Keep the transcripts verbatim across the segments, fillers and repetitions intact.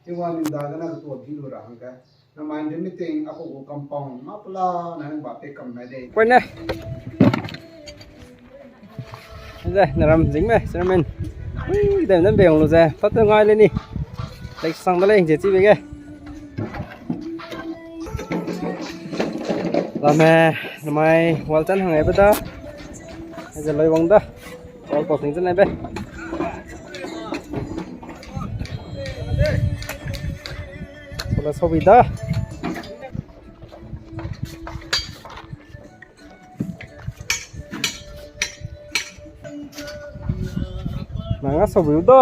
Tingwang ning dagene ketuâ bi lu ra hangge, namai nri meeting a ku gu compound mâ pela na hang ba pe kam mai dei. Koi ne. Ze, naram zing me, chairman. Ui, dem dem be wang lu ze, tat te ngai le ni. Lei sang da lei, je chi be ge. Lame, namai, wall chan hang ebe da. Ze loi wang da. Wall posting chan ebe. Sola sobi da. Nang a sobi u da.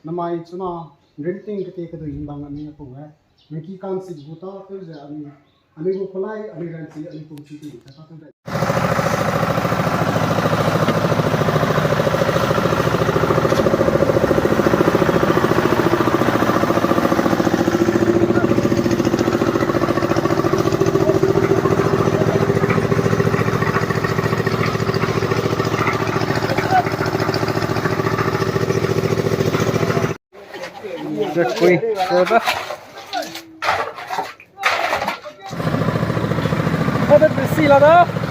Namai chuna, ringting kete kedui hingbang anui apung e. Nangki kansi gu ta, teu ze anui, anui gu kulai, anui ranchi, anui pungchi ti, ta ta teu de. Rekui, so da. Ada besi la da.